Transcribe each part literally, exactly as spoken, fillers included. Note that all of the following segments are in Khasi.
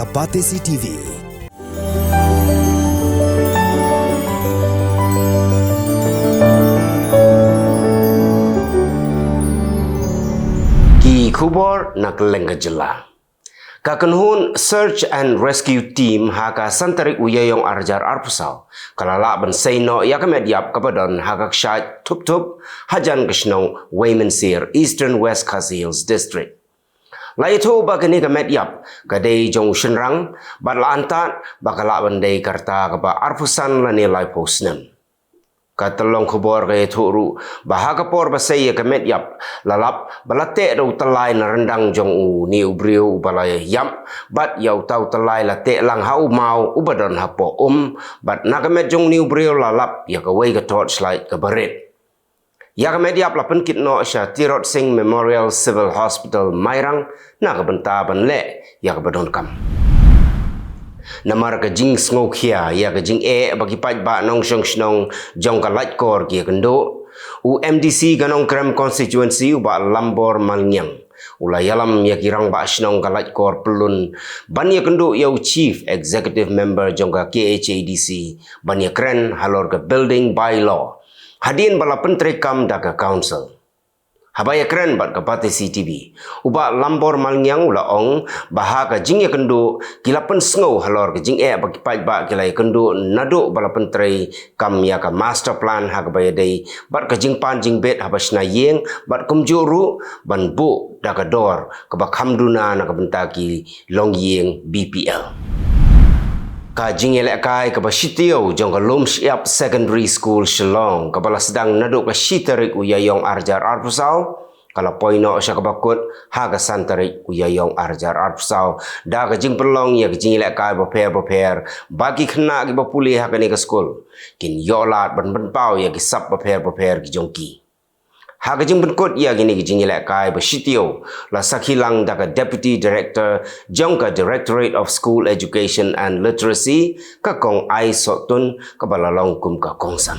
Batesi T V. Ki khubor na kylleng ka jylla. Ka kynhun Search and Rescue Team ha ka san tarik u Ïaïong ar hajar arphew saw ka la lah ban sei noh ïa ka met ïap kaba don ha ka kshaid Thup Thup hajan ka shnong Wei Mynsiem, Eastern West Khasi Hills District. La ïathuh ba kane ka met ïap ka dei jong u shynrang bad la antad ba ka lah ban dei ka rta kaba arphew san lane laiphew snem. Ka tyllong khubor ka ïathuh ruh ba ha ka por ba sei ïa ka met ïap la lap ba la teh da u tyllai na ryndang jong une u briew uba la ïap bad ïa uta u tyllai la teh lang ha u maw uba don hapoh um bad na ka met jong une u briew la lap ïa kawei ka torchlight kaba rit. Ïa ka met ïap la pynkit noh sha Tirot Sing Memorial Civil Hospital Mairang na ka bynta ban leh ïa kaba donkam. Namar ka jingsngewkhia ïa ka jingeh ba ki paidbah nongshong shnong jong ka Laitkor ki ïakynduh, u M D C ka Nongkrem Constituency u Bah Lambor Malngiang u la ïalam ïa ki rangbah shnong ka Laitkor Pyllun ban ïakynduh ïa u Chief Executive Member jong ka K H A D C ban ïakren halor ka building bylaw hadien ba la pyntreikam da ka council. Haba ïakren bad ka Batesi T V, u Bah Lambor Malngiang u la ong ba ha ka jingïakynduh ki la pynsngew halor ka jingeh ba ki paidbah ki la ïakynduh naduh ba la pyntreikam ïa ka master plan ha kaba ïadei bad ka jingpan jingbit haba shna ïing bad kumjuh ruh ban buh da ka dor kaba kham duna na ka bynta ki longïing B P L. Ka jingïalehkai kaba shi taïew jong ka Lumshyiap Secondary School Shillong kaba la sdang naduh ka shi tarik u Ïaïong ar hajar arphew saw ka la poi noh sha kaba kut ha ka san tarik u Ïaïong ar hajar arphew saw da ka jingpynlong ïa ka jingïalehkai bapher bapher ba ki khynnah kiba pule ha kane ka skul kin ïoh lad ban pynpaw ïa ki sap bapher bapher ki jong ki. Ha ka jingpynkut ïa kine ki jingïalehkai ba shi taïew la sakhi lang da ka Deputy Director jong ka Directorate of School Education and Literacy, ka Kong Aisohtun, kaba la long kum ka kongsan.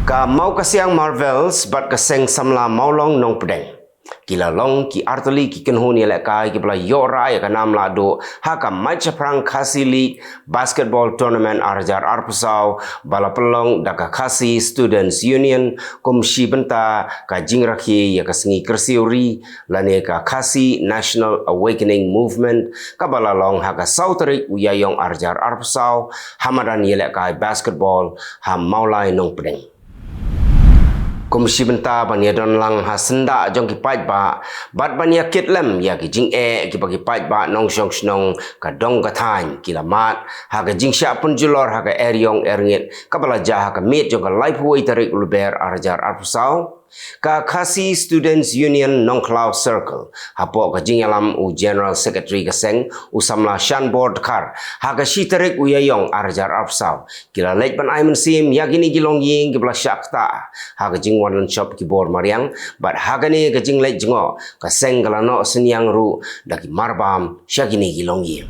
Ka Mawkasiang Marvels bad ka Seng Samla Mawlong Nongpdeng ki la long ki artylli ki kynhun ïalehkai kiba la ïoh rah ïa ka nam lahduh ha ka Mait Shaphrang Khasi League Basketball Tournament ar hajar arphew saw ba la pynlong da ka Khasi Students Union kum shi bynta ka jingrakhe ïa ka sngi kyrsiew ri lane ka Khasi National Awakening Movement kaba la long ha ka saw tarik u Ïaïong ar hajar arphew saw ha madan ïalehkai basketball ha Mawlai Nongpdeng. Kum shi bynta ban ïadon lang ha syndah jong ki paidbah bad ban ïakit lem ïa ki jingeh kiba ki paidbah nongshong shnong ka dong ka thaiñ ki la mad ha ka jingshah pynjulor ha ka eriong erngit kaba la jia ha ka miet jong ka laiphew wei tarik u Lber ar hajar arphew saw, ka Khasi Students Union Nongkhlaw Circle hapoh ka jingïalam u General Secretary ka seng u Samla Shanbor Dkhar ha ka shi tarik u Ïaïong ar hajar arphew saw ki la leit ban ai mynsiem ïa kine ki longïing kiba la shah ktah ha ka jingwan lynshop ki bor mariang bad ha kane ka jingleit jngoh ka seng ka la noh synñiang ruh da ki marbam sha kine ki longïing.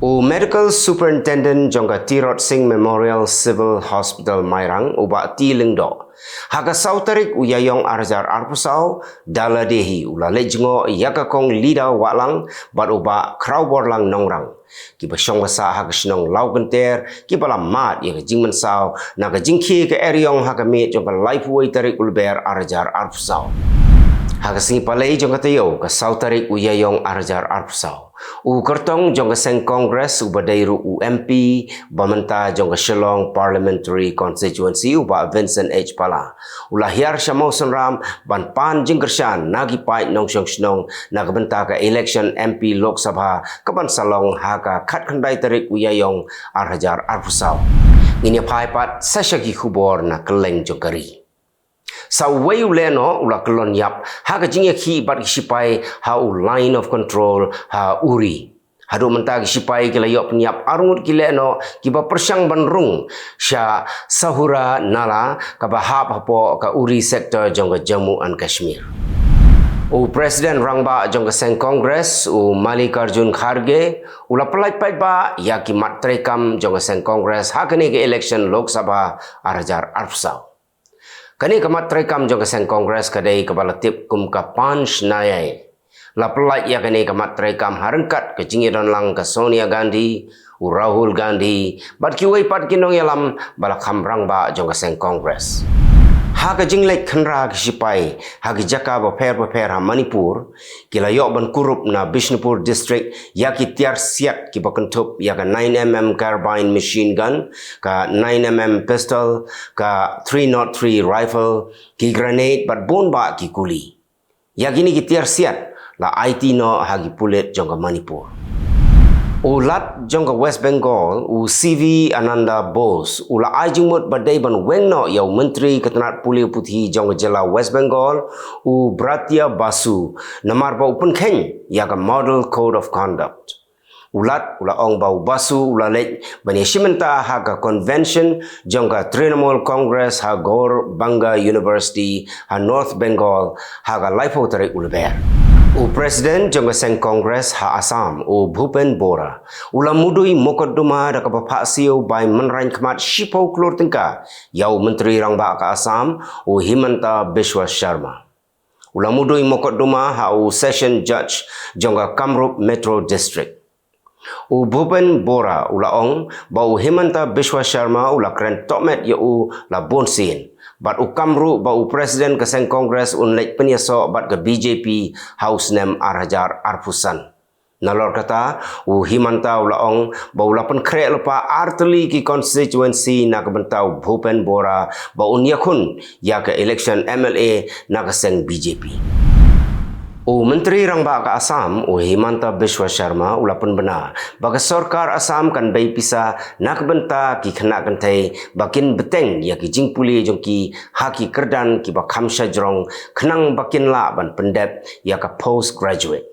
U Medical Superintendent jong ka Tirot Sing Memorial Civil Hospital Mairang u Bah T Lyngdoh ha ka saw tarik u Ïaïong ar hajar arphew saw da lade hi u la leit jngoh ïa ka Kong Lida Wahlang bad u Bah Khrawborlang Nongrang kiba shong basa ha ka shnong Lawkynter kiba la mad ïa ka jingmynsaw na ka jingkhie ka eriong ha ka miet jong ka laiphew wei tarik u Lber ar hajar arphew saw. Ha ka sngi Palei jong ka taïew ka saw tarik u Ïaïong ar hajar arphew saw, u kyrtong jong ka seng Congress uba dei ruh u M P ba mynta jong ka Shillong Parliamentary Constituency u Bah Vincent H Pala u la hiar sha Mawsynram ban pan jingkyrshan na ki paid nongshong shnong na ka bynta ka election M P Lok Sabha kaban sa long ha ka khatkhyndai tarik u Ïaïong ar hajar arphew saw. Ngin ïa phai pat sa sha ki khubor na kylleng jong ka ri. Sa uwei u lehnoh u la kyllon ïap ha ka jingïakhih bad ki sipai ha u Line of Control ha Uri. Haduh mynta ki sipai ki la ïoh pynïap arngut ki lehnoh kiba pyrshang ban rung sha Sahura Nala kaba hap hapoh ka Uri sector jong ka Jammu and Kashmir. U President Rangbah jong ka seng Congress u Mallikarjun Kharge u la pyllait paidbah ïa ki mat treikam jong ka seng Congress ha kane ka election Lok Sabha ar hajar arphew saw. Kane ka mat treikam jong ka seng Congress ka dei kaba la tip kum ka Panch Nyay, La pyllait ïa kane ka mat treikam ha ryngkat ka jingïadon lang ka Sonia Gandhi, u Rahul Gandhi, bad kiwei pat ki nongïalam ba la kham rangbah jong ka seng Congress. Ha ka jingleit khynra ki sipai ha ki jaka bapher bapher ha Manipur, ki la ïoh ban kurup na Bishnupur District ïa ki tiar siat kiba kynthup ïa ka nine M M carbine machine gun, ka nine M M pistol, ka three nought three rifle, ki grenade bad bun bah ki kuli. Ïa kine ki tiar siat la aiti noh ha ki pulit jong ka Manipur. U Lat jong ka West Bengal, u C V Ananda Bose, u la ai jingmut ba dei ban weng noh ïa u Myntri ka tnat pule puthi jong ka jylla West Bengal, u Bharatiya Basu, namar ba u pynkheiñ ïa ka Model Code of Conduct. U Lat u la ong ba u Basu u la leit ban ïashim bynta ha ka convention jong ka Trinamool Congress ha Gour Banga University ha North Bengal ha ka laiphew tarik u Lber. U President jong ka seng Congress ha Assam, u Bhupen Bora, u la mudui mukotduma da kaba phah siew bai mynrain khmat shiphew klur tyngka ïa u Myntri Rangbah ka Assam, u Himanta Biswa Sharma. U la mudui mukotduma ha u Session Judge jong ka Kamrup Metro District. U Bhupen Bora u la ong ba u Himanta Biswa Sharma u la kren tohmet ïa u la bun sien bad u kham ruh ba u President ka seng Congress un leit pynïasoh bad ka B J P ha u snem ar hajar arphew san. Nalor kata, u Himanta u la ong ba u la pynkhreh lypa ar tylli ki constituency na ka bynta u Bhupen Bora ba un ïakhun ïa ka election M L A na ka seng B J P. U Myntri Rangbah ka Assam, u Himanta Biswa Sharma, u la pynbna ba ka sorkar Assam kan bei pisa na ka bynta ki khynnah kynthei ba kin bteng ïa ki jingpule jong ki ha ki kyrdan kiba kham shajrong khnang ba kin lah ban pyndep ïa ka post graduate.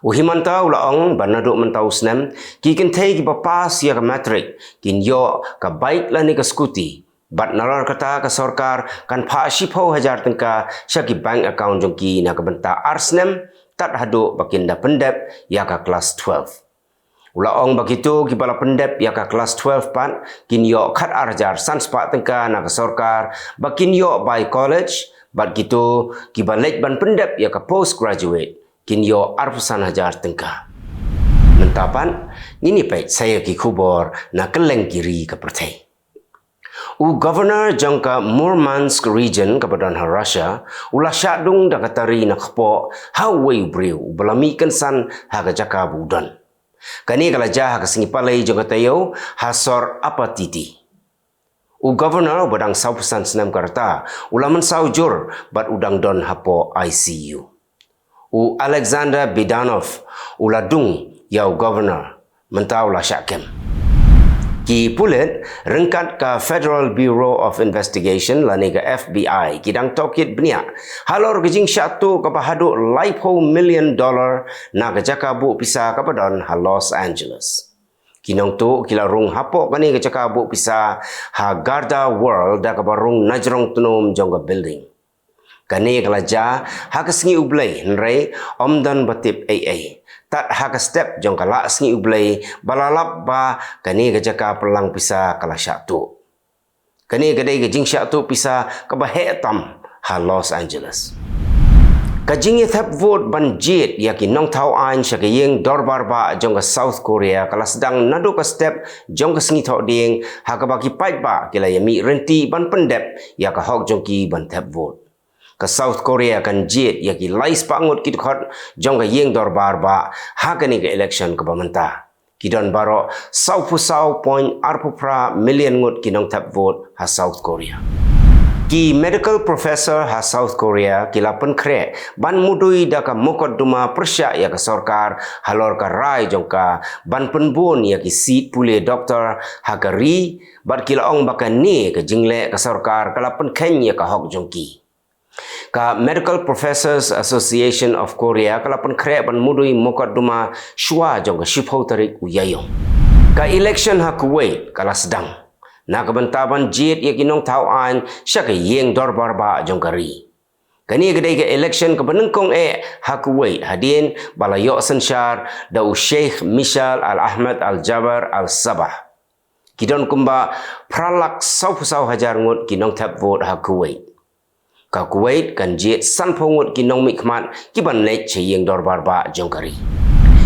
U Himanta u la ong ba naduh mynta u snem, ki kynthei kiba pass ïa ka matric kin ïoh ka bike lane ka scooty. Bad nalor kata ka sorkar kan phah shiphew hajar tyngka sha ki bank account jong ki na ka bynta ar snem, tad haduh ba kin da pyndep ïa ka klas twelve. U la ong ba kito kiba la pyndep ïa ka klas twelve pat kin ïoh khat ar hajar san spah tyngka na ka sorkar ba kin ïoh bai college, bad kito kiba leit ban pyndep ïa ka post graduate kin ïoh arphew san hajar tyngka. Mynta pat, ngin ïa peit sa ïa ki khubor na kylleng ki ri ka pyrthei. U Governor jong ka Murmansk Region kaba don ha Russia, u la shah dung da ka tari na kpoh ha uwei u briew uba la mih kynsan ha ka jaka ba u don. Kane ka la jia ha ka sngi Palei jong ka taïew ha sor Apatity. U Governor uba dang sawphew san snem ka rta, u la mynsaw jur bad u dang don hapoh I C U. U Alexander Bidanov u la dung ïa u Governor, mynta u la shah kem. Ki pulit ryngkat ka Federal Bureau of Investigation lane ka F B I ki dang tohkit bniah halor ka jingshah tuh kaba haduh laiphew million dollar na ka jaka buh pisa kaba don ha Los Angeles. Ki nongtuh ki la rung hapoh kane ka jaka buh pisa ha Garda World da kaba rung najrong tnum jong ka building. Kane ka la jia ha ka sngi U Blei, hynrei ym don ba tip ei ei. Tad ha ka step jong ka la sngi U Blei ba la lap ba kane ka jaka pynlang pisa ka la shah tuh. Kane ka dei ka jingshah tuh pisa kaba heh tam ha Los Angeles. Ka jingïathep vote ban jied ïa ki nongthaw aiñ sha ka ïing dorbar bah jong ka South Korea ka la sdang naduh ka step jong ka sngi Thohdieng, ha kaba ki paidbah ki la ïamih rynti ban pyndep ïa ka hok jong ki ban thep vote. Ka South Korea kan jied ïa ki lai spah ngut ki dkhot jong ka ïing dorbar bah ha kane ka election kaba mynta. Ki don baroh sawphew saw point arphew phra million ngut ki nongthep vote ha South Korea. Ki medical professor ha South Korea ki la pynkhreh ban mudui da ka mukotduma pyrshah ïa ka sorkar halor ka rai jong ka ban pynbun ïa ki seat pule doktor ha ka ri, bad ki la ong ba kane ka jingleh ka sorkar ka la pynkheiñ ïa ka hok jong ki. Ka Medical Professors Association of Korea ka la pynkhreh ban mudui mukotduma shuwa jong ka shiphew tarik u Ïaïong. Ka election ha Kuwait ka la sdang na ka bynta ban jied ïa ki nongthaw aiñ sha ka ïing dorbar bah jong ka ri. Kane ka dei ka election kaba nyngkong eh ha Kuwait hadien ba la ïoh synshar da u Sheikh Mishaal Al-Ahmad Al-Jaber Al-Sabah. Ki don kumba phra lak sawphew saw hajar ngut ki nongthep vote ha Kuwait. Ka Kuwait kan jied sanphew ngut ki nongmihkhmat ki ban leit sha ïing dorbar bah jong ka ri.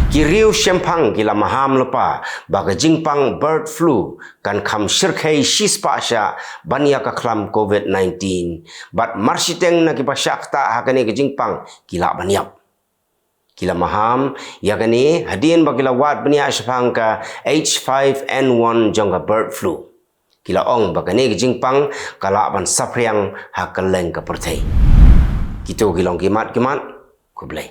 Ki riew shemphang ki la maham lypa ba ka jingpang bird flu kan kham shyrkhei shispah shah ban ïa ka khlam covid nineteen, bad marshiteng na ki ba shah ktah ha kane ka jingpang ki lah ban ïap. Ki la maham ïa kane hadien ba ki la wad bniah shaphang ka H five N one jong ka bird flu. Ki la ong ba kane ka jingpang ka lah ban saphriang ha kylleng ka pyrthei. Kito ki long ki mat ki mat. Khublei.